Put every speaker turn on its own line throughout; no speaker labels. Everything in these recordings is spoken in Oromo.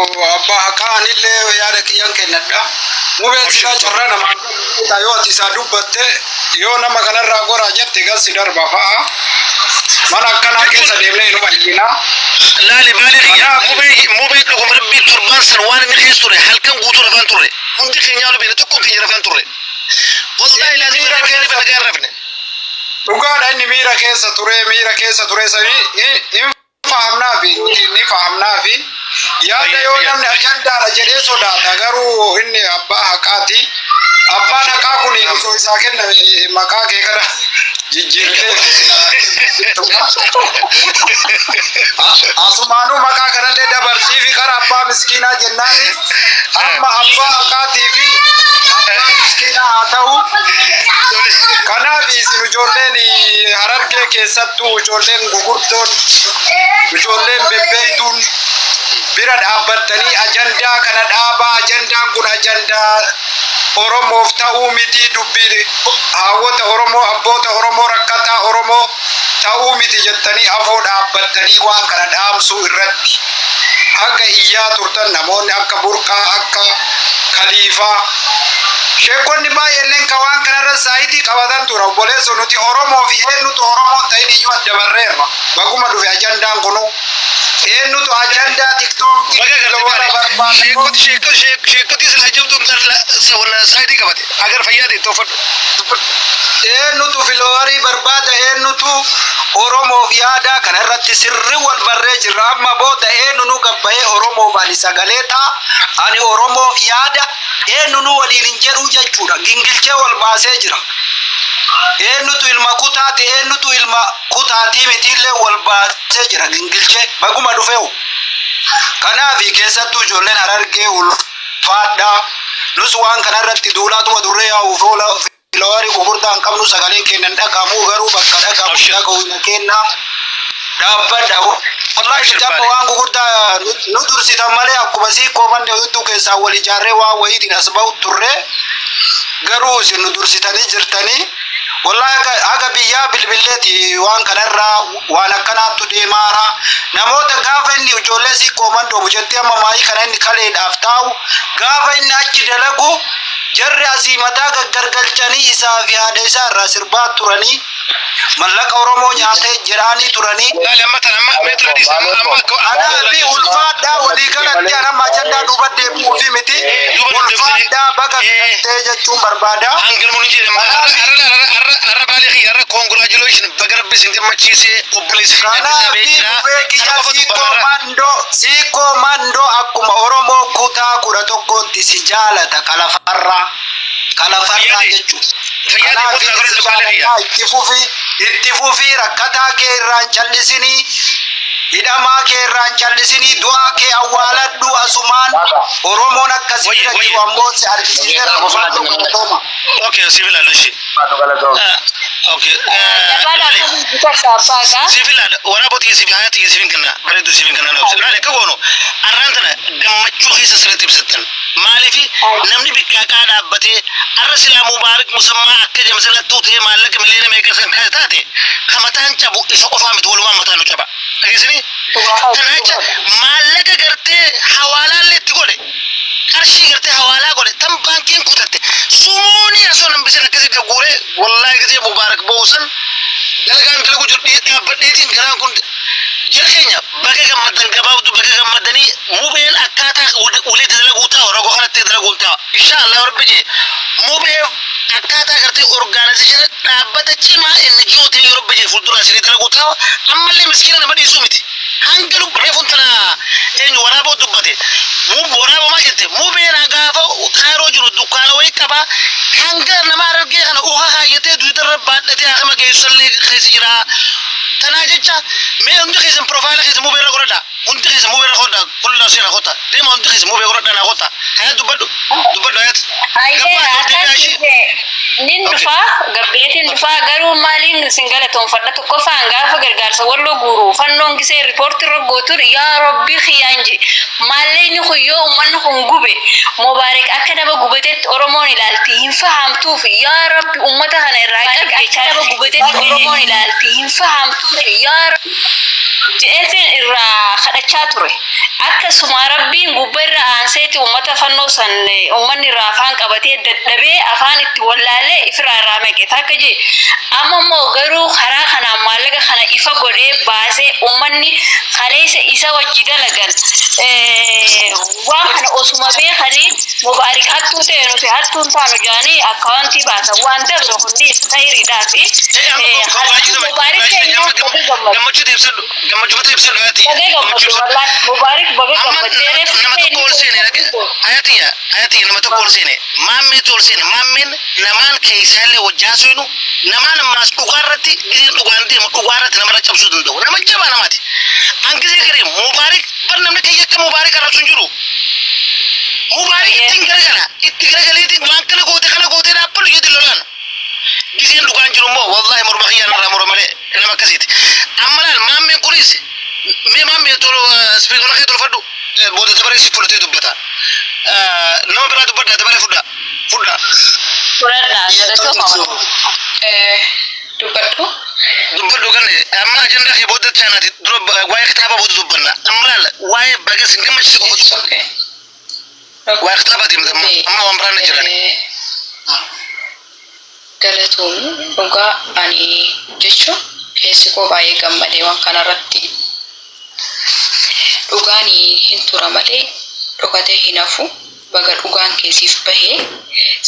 Abbaa haqaa, anillee yaada kiyyan kennadha. Mubeen silaa carraa namaa kennu yoo ati isaa dubbatte, yoo nama kanarraa goraa jette galsi darba fa'a. Mana akkanaa keessa deemnee inuma iyyinaa.
Laali, baalee kiyya, mubee dhuguma Rabbii torbaan san waan inni keessa ture, halkan guutuu rafaan turre. Hundi keenya olu beekna, tokkoon keenya rafaan turre. Wallahi laazim
Miira
rabbii
keessa
nagaa hin rafne.
Dhugaadha, inni miira keessa ture, miira keessa ture sanii hin fahamnaafi, nuti ni fahamnaafi. Yaada yoo namni ajandaadha jedhee sodaata, garuu inni abbaa haqaati. Abbaan haqaa kun osoo isaa kenname maqaa kee kana jijjiirtee asumaanuu maqaa kanallee dabarsiifi kara abbaa miskiinaa jennaani, amma abbaa haqaatii fi abbaa miskiinaa haa ta'u. Kanaaf isin ijoolleen Harargee, keessattuu ijoolleen gugurdoon, ijoolleen bebbeeytuun bira dhaabbattanii ajandaa kana dhaabaa. Ajandaan kun ajandaa Oromoof ta'uu miti, dubbii haawwota Oromoo, abboota Oromoo, rakkataa Oromoo ta'uu miti jettanii afoo dhaabbattanii waan kana dhaamsuu irratti haga iyyaa turtan, namoonni akka Burqaa, akka Kaliifaa, sheekonni baay'eelleen ka waan kanarra saayitii qabatan tura. Obboleesso, nuti Oromoo fi eenyutu Oromoon ta'in iyyuu adda barreerra. Baguma dhufe ajandaan kunu, eenyutu ajandaa TikTokii
Baga gartee
warra
baale.
barbaadu.
Sheekoti silaa jabduun talla saayidii qabate. Agar fayyaa ta'e toofadhu.
Eenyutu followerii barbaada, eenyutu Oromoof yaada, kana irratti sirri wal barree jirra. Amma booda eenyu nu gabbayee Oromoof ani sagalee ta'a, ani Oromoof yaada, eenyu nu waliin hin jedhu jechuudha. Gingilchee wal baasee jira. Eenyutu ilma kutaati, eenyutu ilma kutaatii mitiillee wal baasee jira gingilchee, baguma dhufeewu. Kanaaf keessattuu ijoolleen Harargee ulfaadhaa. Nus waan kanarratti duulaatuma durree yaa'u, followerii gurguddaa hin qabnu, sagaleen keenya hin dhagahamu, garuu bakka dhagahamu
Abshir.
dhagahu hin kenna dhaabbadha. Wallahi
Abshir
nuti amma
baale.
waan gurguddaa nu dursitan malee, akkuma sii koomanne hedduu keessaa wal ijaarree waan wayiitiin as bahu turre, garuu isin nu dursitanii jirtanii. Wallahi haga biyyaa bilbilleeti waan kanarraa, waan akkanaattu deemaara. Namoota gaafa inni ijoollee sii koomandoomu jettee, amma maayii kana inni kaleedhaaf taa'u, gaafa inni achi dalagu jarri asii mataa gaggargalchanii isaa fi haadha isaa irraa sirbaa turanii, mallaqa Oromoo nyaatee jedhaanii turanii.
Laali, amma tan amma meetira dhiise amma akka
Kanaafi ulfaadhaa, walii galatti an amma ajandaa duuba deebi'uufi miti.
Duuba
Ulfaadhaa, baga galtee jechuun barbaada.
Hangalmuun hin jedhe. Arra baalee kiyya, arra congratulation, baga Rabbi isin gammachiisee, obboleessa keenya
Kanaafi
beekira.
bubee kiyya, siikoo mandoo, siikoo mandoo akkuma Oromoo kutaa 11tti si jaalata, kalafarraa kalafarraa
Fayyaade.
jechuudha.
Fayyaade,
Kanaaf
kottaa
si
gara baalee kiyya.
jaalataa, itti fufi, itti fufi. Rakkataa kee irraan callisinii, hidhamaa kee irraan callisinii, du'aa kee awwaaladhu asumaan. Oromoon akkasi
Wayye,
bira
wayye.
jiru ammoo si argisiiseera. Ulfaadhu, galatooma.
Okay, siif ilaalu ishee. Okay.
Jabaadha, akka bitakka abbaa
Siif ilaala, waraaboo siif hayaati, siif hin kenna, bareedu siif hin kenna. Laali, akka goonu arraan tana gammachuu keessa sirriitti ibsattan. Maaliif namni bikkaaqaa dhaabbatee arra silaa Mubaarak Musammaa akka jamsanattuu ta'ee maallaqa miliyoona meeqa san kan taate, ka mataan cabu isa qofaa miti, walumaan mataan nu caba. Dhageessanii? Kana jecha maallaqa gartee hawaalaallee itti godhe, qarshii gartee hawaalaa godhe tan baankiin kutatte sumuunii osoo nambisin akkasii gagguuree. Wallaahi gisee Mubaarak ba'u san dalagaan dalagu jiru dhaabbadheetiin garaan kun. Jara keenya, baga gammaddan. Gabaabdu, baga gammaddanii. Mubeen akkaataa walitti dalaguu ta'a, roga kanatti dalaguun ta'a, insha Allah. Rabbi jee, mubee akkaataa gartee organization dhaabbata cimaa inni jiru ta'e, Rabbi jee, fuuldura isinii dalaguu ta'a. Ammallee miskiina nama dhiisuu miti. Hanga lubbu reefuun tana eenyu waraaboo dubbate, waraaboo maal jette? Mubeen gaafa Kaayiroo jiru dukkaana wayii qaba, hanga nama Harargee kana uha kaayyatee duudarra baadhatee hakama geessu sallee keessa jira. Tanaa jecha mee hundi keessan profile keessa mubee irra godhadha. Hundi keessa mubee irra godhadha. Kullaa seena kota deema, hundi keessa mubee godhadha. Naa kota, hayat dubbadhu, dubbadhu hayat.
Ayyee, akkas nin dhufaa, gabbeetiin dhufaa. Garuu maaliin isin galatoonfadha? Tokkoffaan gaafa gargaarsa Walloo guuru fannoon gisee riipoortii irra gootuun, yaa Rabbii kiyyaan je, maallaqni kun yoo uummanni kun gube, Mubaarak akka nama gubatetti Oromoon ilaalti hin fahamtuuf, yaa Rabbi uummata kana irraa qabi jechaa, nama gubatetti Oromoon ilaalti hin fahamtuuf, yaa Rabbi. Je'eetiin irraa kadhachaa ture. Akkasuma Rabbiin gubba irra aanseeti ummata fannoo san ummanni irraa afaan qabatee dadhabee afaan itti wallaalee ifirraa irraa maqe. Takka jee amma immoo garuu karaa kanaan maallaqa kana ifa godhee baasee ummanni kaleessa isa wajji dalagan waan kana osuma beekanii Mubaarik hattuu ta'e nuti hattuu hin taanu jedhanii akkaawwantii baasan waan dabre hundis khayriidhaa fi kanaafuu Mubaarik keenya baga gammadu.
Gammachuu ibsadhu. Gammachuu ibsadhu ayati.
Baga
Gammachuu
gammadu
ibsadhu.
wallahi Mubaarik baga
Amma
gammadde
nama
reeffi
nama
ta'e
tokko
inni
ol seene ayatiya ayatiya nama tokko ol seene maammeetu ol seene maammeen namaan keessaallee wajjaa seenu namaan ammaas dhugaa irratti giseen dhugaan deemu dhugaa irratti namarra cabsuu danda'u nama jabaa namaati. An gisee garee Mubaarik bar namni kiyya akka Mubaarik arrabsu hin jiru. Mubaarik ittiin garagala itti garagaleetiin waan kana goote kana gootee dhaabbalu jedhi lolaan. Giseen dhugaan jiru immoo wallaahi morma kiyyaan irraa mura malee nama akkasiiti. Amma laal maammeen kunis mee maammee tolu ispiikara kee tolfadhu booda dabaree si fudhatee dubbata. Nama biraa dubbadhaa dabaree fudhaa fudhaa.
Fudhadhaa galatooma.
Dubbadhu.
Dubbadhu ganne amma ajandaa kee booda chaanaati dura waa'ee kitaaba booda dubbanna. Amma laal waa'ee baga sin gammachiise qofa
It's
dubbadhu.
okay.
Waa'ee kitaabaati miti amma amma waan biraan jirani.
Galatoomi dhugaa ani jechuun keessi koo baay'ee gammadee waan kanarratti dhugaan hin tura malee dhokatee hin hafu baga dhugaan keessiif bahee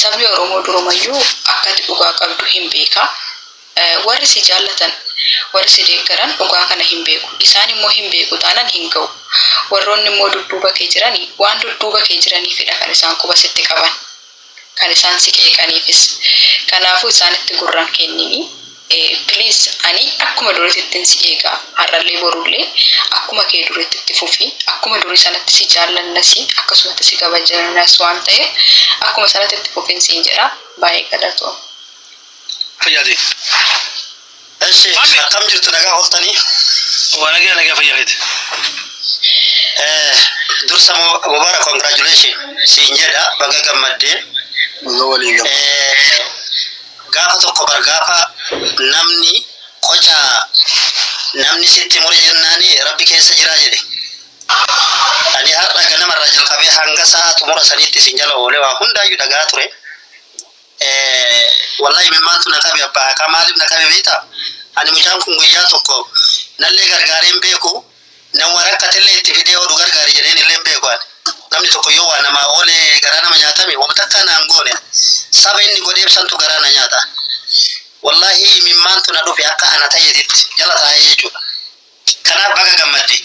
sabni Oromoo durumayyuu akkati dhugaa qabdu hin beeka. Warri si jaallatan warri si deeggaran dhugaa kana hin beeku. Isaan immoo hin beeku taanaan hin ga'u. Warroonni immoo dudduuba kee jiranii waan dudduuba kee jiraniifidha kan isaan quba sitti qaban. Kan isaan si qeeqaniifis. Kanaafuu isaanitti gurraan kennini. Please ani akkuma duriitittin si eega har'allee borullee akkuma kee duriitti itti fufi akkuma durii sanatti si jaallannasi akkasumatti si kabajanas waan ta'eef akkuma sanatti itti fufin siin jedha baay'ee galatoom.
Fayyaati.
Eshi
Maami.
akkam jirtu nagaa ooltanii?
Waa nagaa nagaa fayyaa keeti.
Dursa Mubarak congratulation siin jedha baga gammaddee.
Baga walii gammadde.
Gaafa tokko bar gaafa namni qoca namni sitti mure jennaani rabbi keessa jiraa jedhe. Ani har'a ganamarraa jalqabee hanga sa'a xumura saniitti isin jala oolee waa hundaayyuu dhagaa ture. Wallahi imimmaantu na qabe abbaa haqaa maaliif na qabe beektaa? Ani mucaan kun guyyaa tokko nallee gargaaree hin beeku nama rakkatellee itti fidee oolu gargaari jedheen illee hin beeku ani. Namni tokko yoo waa namaa oolee garaa nama nyaatame wama takkaa naan goone saba inni godheef santu garaa na nyaata. Wallahi imimmaantu na dhufe akka ana ta'eetitti jala taa'ee jechuudha. Kanaaf baga gammadde.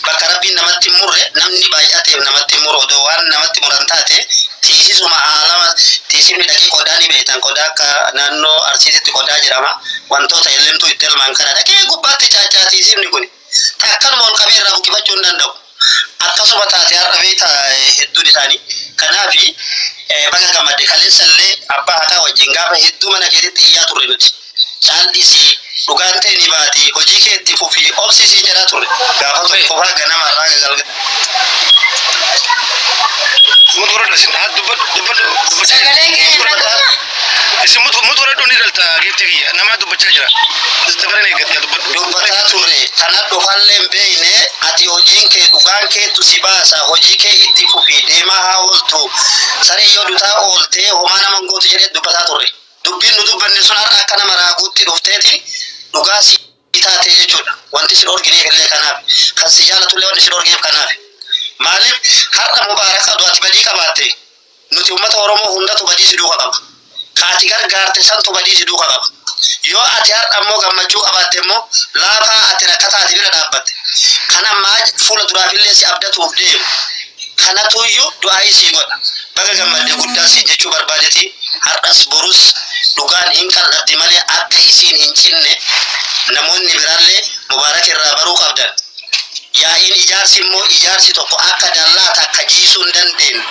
Bakka Rabbiin namatti hin murre namni baay'ateef namatti hin muru odoo waan namatti muran taate tiisisuma aalama tiisifni dhaqee qodaa ni beektan qodaa akka naannoo Arsiititti qodaa jedhama wantoota ellemtuu itti elman kana dhaqee gubbaatti caacaa tiisifni kun takkanuma ol qabee irraa buqqifachuu hin danda'u. Akkasuma taate har'a beekta hedduun isaanii kanaafi baga gammadde kaleessa illee abbaa haqaa wajjin gaafa hedduu mana keetitti iyyaa turre nuti. Caal'isi dhugaan tee ni baati hojii kee itti fufi obsi siin jedhaa turre gaafa tokko faa ganama irraa haga galgala.
Mut godhadhu isin haa dubbadhu dubbadhu dubbachaa jira.
Sagaleen keenya
Mut godhadhu.
dhaga'ama?
Isin mut mut godhadhu ni galta giiftii kiyya nama dubbachaa jira. Dabareen eeggatta dubbadhu.
Dubbataa turre tana dhufallee hin beekne ati hojiin kee dhugaan keettu si baasa hojii kee itti fufi deemaa haa ooltu saree yoo dutaa ooltee homaa nama hin gootu jedhee dubbataa turre. Dubbiin nu dubbanne sun har'a akka nama raaguutti dhufteeti dhugaa sii taatee jechuudha. Wanti si dhoorgineef illee kanaaf. Kan si jaalatullee wanni si dhoorgeef kanaaf. Maaliif har'a Mubaarak adu ati badii qabaatte nuti ummata Oromoo hundatu badii si duuka qaba. Ka ati gargaarte santu badii si duuka qaba. Yoo ati har'a immoo gammachuu qabaatte immoo laafaa ati rakkataa ati bira dhaabbatte. Kan ammaa fuula duraafillee si abdatuuf deemu. Kanatuuyyu du'aa'ii sii godha. Baga gammadde guddaa siin jechuu barbaadeti har'as borus dhugaan hin qal'atti malee akka isiin hin cinne namoonni biraallee Mubaarak irraa baruu qabdan. Yaa'iin ijaarsi immoo ijaarsi tokko akka dallaa takka jiisuu hin dandeenne,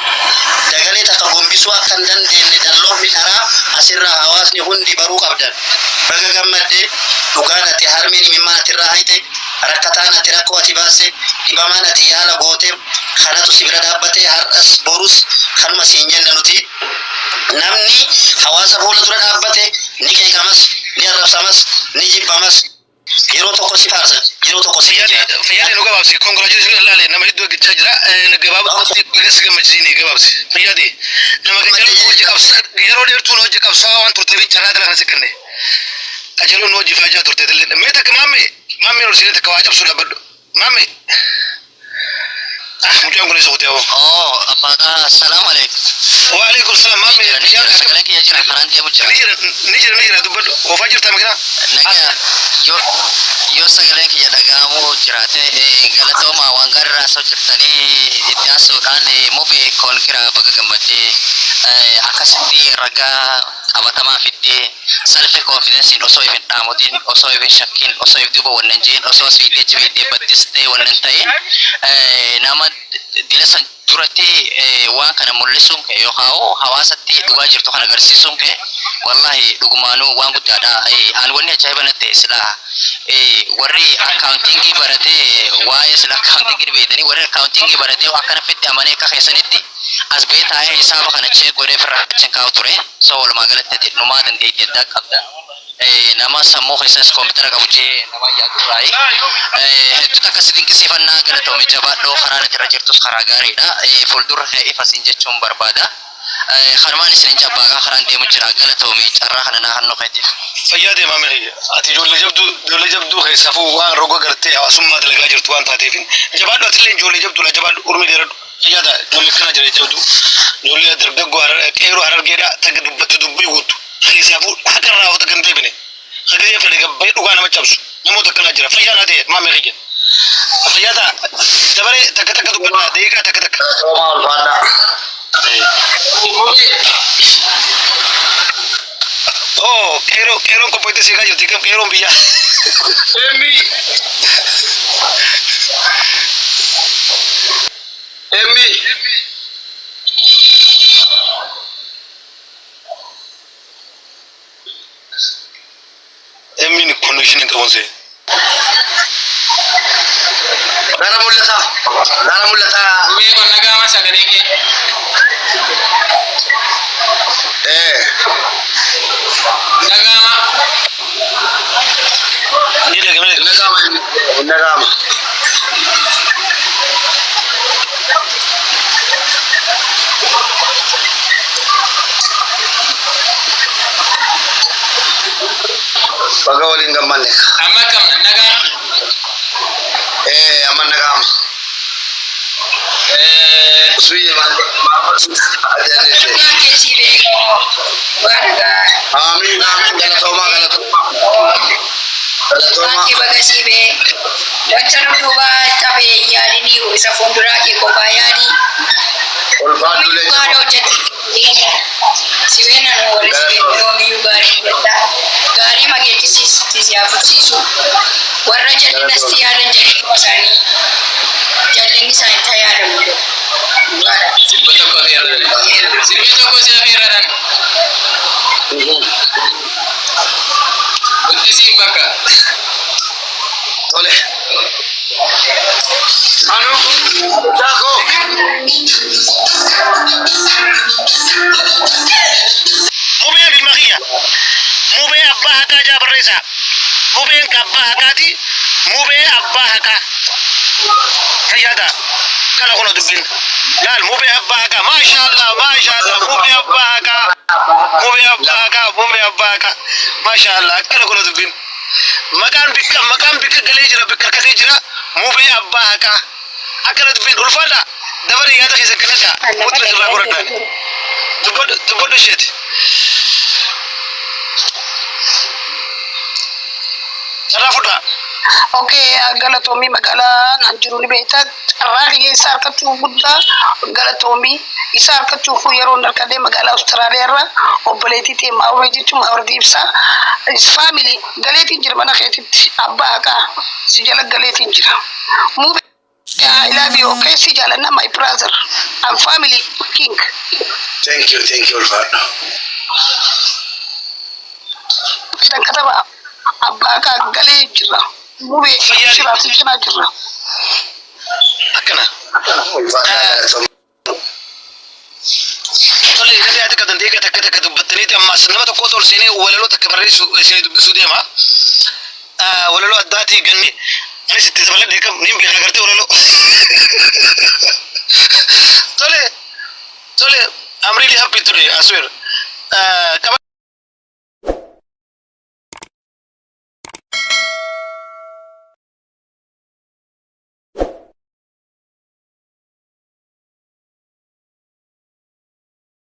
dagalee takka gombisuu akka hin dandeenne dalloofni dharaa asirraa hawaasni hundi baruu qabdan. Baga gammadde dhugaan ati harmeen imimmaan ati irraa hayxe Rakkataan ati rakkoo ati baaste, dhibamaan ati yaala gooteef kanatu si bira dhaabbate har'as borus kanuma siin jenna nuti. Namni hawaasa fuula dura dhaabbate ni qeeqamas, ni arrabsamas, ni jibbamas. Yeroo tokko si faarsan, yeroo tokko si
Fayyaade
jajjan.
fayyaade nu gabaabsi. Congratulations laale nama hedduu eeggachaa jira. Gabaabatti baga si gammachiisini gabaabsi. Fayyaade nama qacaruu hojii qabsa yeroo dheertuu nu hojii qabsaa waan turteef carraa kana si kenne. Qacaruu nu hojii faajaa turte illee. Mee takka maamme maamme ol seenee takka waa cabsuu dhaabbadhu. Maamme. Ah mucaan kun isa kutee hoo.
Oh, apakah assalamualaikum.
Waalaikum salaam
Ni
maamme.
jira, ni jira, sagaleen kiyya jira, karaan deemu jira.
Ni jira ni jira ni jira dubbadhu. Oofaa jirtaa makiinaa?
Nagaa yoo yoo sagaleen kiyya dhaga'amuu jiraate galatooma waan gaarii irraa haasa'u jirtanii itti haasa'uudhaan mubee koonkiraa baga gammaddee akkasitti ragaa qabatamaa fiddee self confidenceiin osoo if hin dhaamotin, osoo if hin shakkin, osoo if duuba wannan jeen, osoo as fiiddee achi fiiddee baddistee wannan ta'in nama dila san duratti waan kana mul'isuun kee yookaan hawaasatti dhugaa jirtu kana agarsiisuun kee wallahi dhugumaanuu waan guddaadha. An wanni ajaa'iba natti ta'e silaa warri accountingii baratee waa'ee sila accountingii beektanii warri accountingii baratee akkana fitti amanee akka keessanitti as ba'ee taa'ee hisaaba kana check godhee ofirraa achi kaa'u ture. So walumaa galatti numaa dandeettii addaa qabda. Nama sammuu keessas koompitara qabu jee nama yaadurraayi. Hedduutu akkasii dinqisiifannaa galatoome jabaadhoo karaan ati irra jirtus karaa gaariidha. Fuuldurra kee ifa siin jechuun barbaada. Kanumaan isin jabbaagaa karaan deemu jira galatoome carraa kana naa hannoo keetiif.
Fayyaa deemaa miti. Ati ijoollee jabduu keessaafuu waan roga gartee hawaasummaa dalagaa jirtu waan taateef jabaadhu atillee ijoollee jabduudha jabaadhu urmii dheeradhu. Fayyaa ta'a ijoollee kana jira jabduu ijoollee dargaggoo qeeroo harargeedha takka dubbattu dubbii guutu keessaafuu haqa irraa hawwata kan deebine hagee fedhe gabbayee dhugaa nama cabsu namoota akkanaa jira fayyaa naa ta'e maamee kiyya. Fayyaa ta'a dabaree takka takka dubbadhaa daqiiqaa takka takka.
Galatoomaa ulfaadhaa.
Oh qeeroo qeeroon qophoitte seeqaa jirti kam qeeroon biyyaa.
Emmi. Emmi.
Emmiin connection hin qabuun see.
Gara mul'ataa. Gara mul'ataa.
Mee kun nagaama sagalee kee. Nagaama.
Ni dhagame ni dhagame.
Nagaama. Nagaama. Baga waliin gammanne.
Amma akkam nagaa.
Amma nagaama. Suyyee maal maal ajaa'ibsiise.
Dhugaa keessi beekaa. Dhugaa.
Amiin amiin galatoomaa galatoomaa.
Dhugaan
Galatoomaa.
kee baga sii bee. Wanta dudduuba cabee yaadini isa fuulduraa kee qofaa yaadii.
Ulfaadhu
Yoomiyyuu gaarii
leenca.
hojjette. Si beena nu warri si beeku yoomiyyuu gaarii hojjetta. Gaarii mageetti si hafuusiisu. Warra jallinasti yaadan jallinuma isaanii jallinni isaanii ta yaadamu. Dhugaadha.
Sirba tokko afeerra. Sirbi tokko si afeerradhan. Guddisiin bakka.
Tole. Anu. Saako.
Mubeen ilma kiyya. Mubee abbaa haqaa jaa barreessaa. Mubeen ka abbaa haqaati. Mubee abbaa haqaa. Fayyaa ta'a. Kana kuna dubbiin. Laal mubee abbaa haqaa. Maashaallah maashaallah mubee abbaa haqaa. Mubee abbaa haqaa mubee abbaa haqaa. Maashaallah akkana kuna dubbiin. Maqaan bikka maqaan bikka galee jira bikka harkatee jira. Mubee abbaa haqaa. Akkana dubbiin ulfaadha. Dabaree yaada keessa kennadha. Mutla irraa godhadha. Dubbadhu dubbadhu isheeti. Carraa fudhaa.
Okay, galatoomii magaalaa naan jiru ni beektaa. Carraa kiyya isa harkachuu guddaa galatoomii isa harkachuuf yeroo harkadee magaalaa Awustiraaliyaa irraa obboleettii ta'e Maawuree jechuun Maawuree ibsaa. Family galeetiin jira mana keetitti abbaa haqaa si jala galeetiin jira. Mubee I love you. Okay, si jaalanna my brother and family king.
Thank you thank you ulfaadhu.
Fidan kataba abbaa haqaa galee jira. Mubee
Fayyaa
jira si cinaa jira.
Akkana.
Ulfaadhaa galatoomaa.
Tole namni yaada qabdan deega takka takka dubbattaniiti ammas nama tokkotu ol seenee walaloo takka barreessu isinii dubbisuu deema. Walaloo addaatii ganne anis itti dabaladhe kam niin beeka gartee walaloo. Tole tole, I'm really happy today, I swear. Qaba.